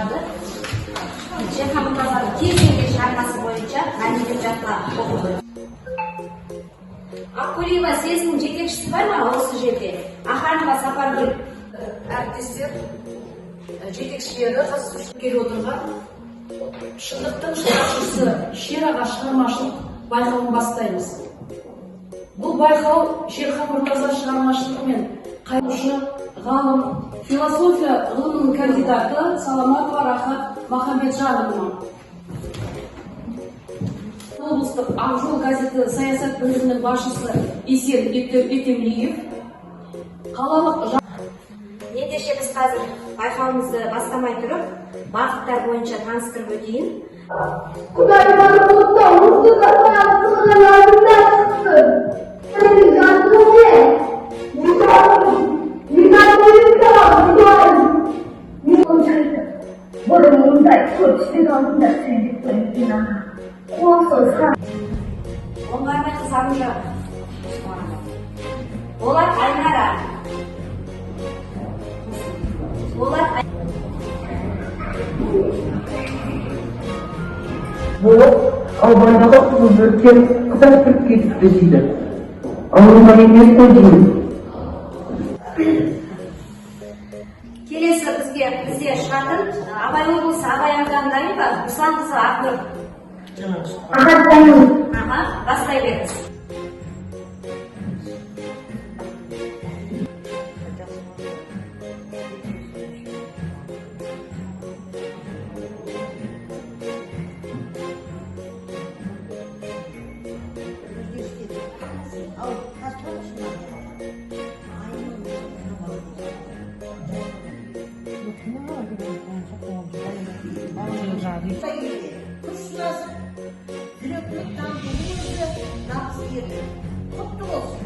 шығады. Шерхан Мұртазаның кез келген шығармасы бойынша мәтіндеп жатқа оқу. Аққулиева съезінің жетекшісі бар ма осы жерде? Аханова Сапаргүл. Әріптестер, жетекшілері, қатысушы келіп отырған шындықтың шырақшысы Шераға шығармашылық байқауын бастаймыз. Бұл байқау Шерхан Мұртаза шығармашылығымен қайрушы ғалым, философия ғылымының кандидаты Саламатова Рахат Махамбетжановна. Облыстық «Ақжол» газеті саясат бөлімінің басшысы Есен Етемлиев, қалалық Ендеше, біз қазір байқауымызды бастамай тұрып, бағыттар бойынша таныстырып өтейін. Құдай бар болса, осы қатар сырған алдында шықсын. Сенің жасың не? Мұғалім, мұғалім. Бұрын мұндай көпшілік алдында сөйлеп көрмеген ана. Қол созған. Оңғарбайқызы Аружан. Болат Айнара. Болат. Болып Албандағы қызыл бөріктер қызар кіріп кетіпті дейді. Ауруға емес қой деймін. Келесі бізге бізде шығатын Абай облысы, Абай ауданы дайын ба? Русланқызы Ақнұр. Аға, дайын. Аха, бастай беріңіз. Күш сынасып, жүректілік танытудың өзі нағыз ерлік. Құтты болсын!